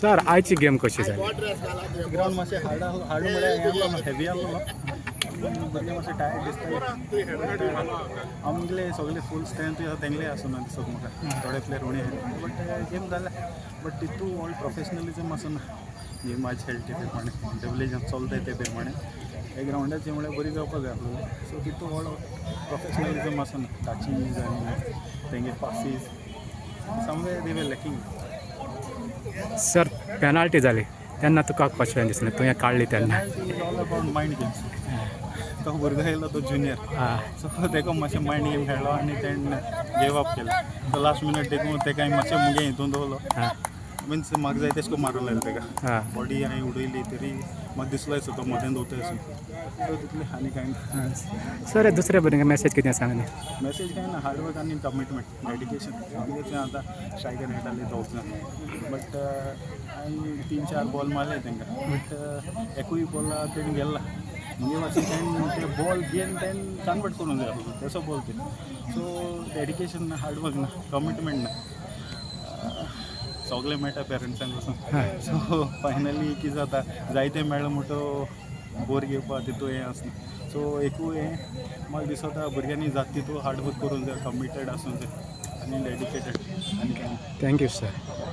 Sir, आयची game कशी जाली? ग्राउंड मातशें हार्ड आहलो. हार्ड म्हळ्यार हें आहलो, हेवी आहलो. भुरगे मातशे टायर्ड दिसताले. आमगेले सगळे फूल स्ट्रेंथ आसा तेंगले आसना दिसत म्हाका. थोडे प्लेयर उणे आसले, बट गेम जाले. बट तितू व्हड प्रोफेशनलिजम आसना गेम आज खेळटे ते प्रमाणे. डेवलेज चलताय ते प्रमाणे हे ग्रावंडाचे म्हळ्यार बरी जावपा जाय आसलेली. सो तितू व्हड प्रोफेशनलिजम आसना. टचीज आनी तेंगे passes, somewhere they were lacking. Sir, penalty जाली तेन्ना तुका कशें दिसलें, तुवें काडली तेन्ना? Penalty is all about mind games. तो भुरगो येयलो तो ज्युनियर. सो तेका मातशें मायंड गेम खेळ्ळो आनी तेणें गेव अप केलें. सो लास्ट मिनट देखून तेका हांवें मातशें मुगे हितून दवरलो. मिन्स म्हाका जाय तेश कोन्न मारूंक लायलें तेका. बॉडी हांवें उडयली तरी म्हाका दिसलो आसो तो मदें दवरता आसून. सो तितलें, आनी कांय ना. सर, दुसऱ्या भुरग्यांक मॅसेज कितें सांगली? मॅसेज कांय ना, हार्डवर्क आनी कमिटमेंट, डेडिकेशन. आमगेचे आतां स्ट्रायकर खेळटाले दोग जाण, बट हांवें तीन चार बॉल मारले तांकां, बट एकूय बॉला तेणी गेल्ला. मुगे मातशें तेणें ते बॉल घेवन तेणें कन्वर्ट करूंक जाय आसलो तसो बॉल ते. सो डेडिकेशन ना, हार्डवर्क ना, कमिटमेंट ना, सगळें मेळटा पेरंट्सांक पसून. सो फायनली कितें जाता, जायते मेळ्ळें म्हणटो बोर घेवपा तितू हें आसना. सो एकूय हें म्हाका दिसता, भुरग्यांनी जाता तितू हार्डवर्क करूंक जाय, कमिटेड आसूंक जाय आनी डेडिकेटेड, आनी कांय ना. Thank you sir.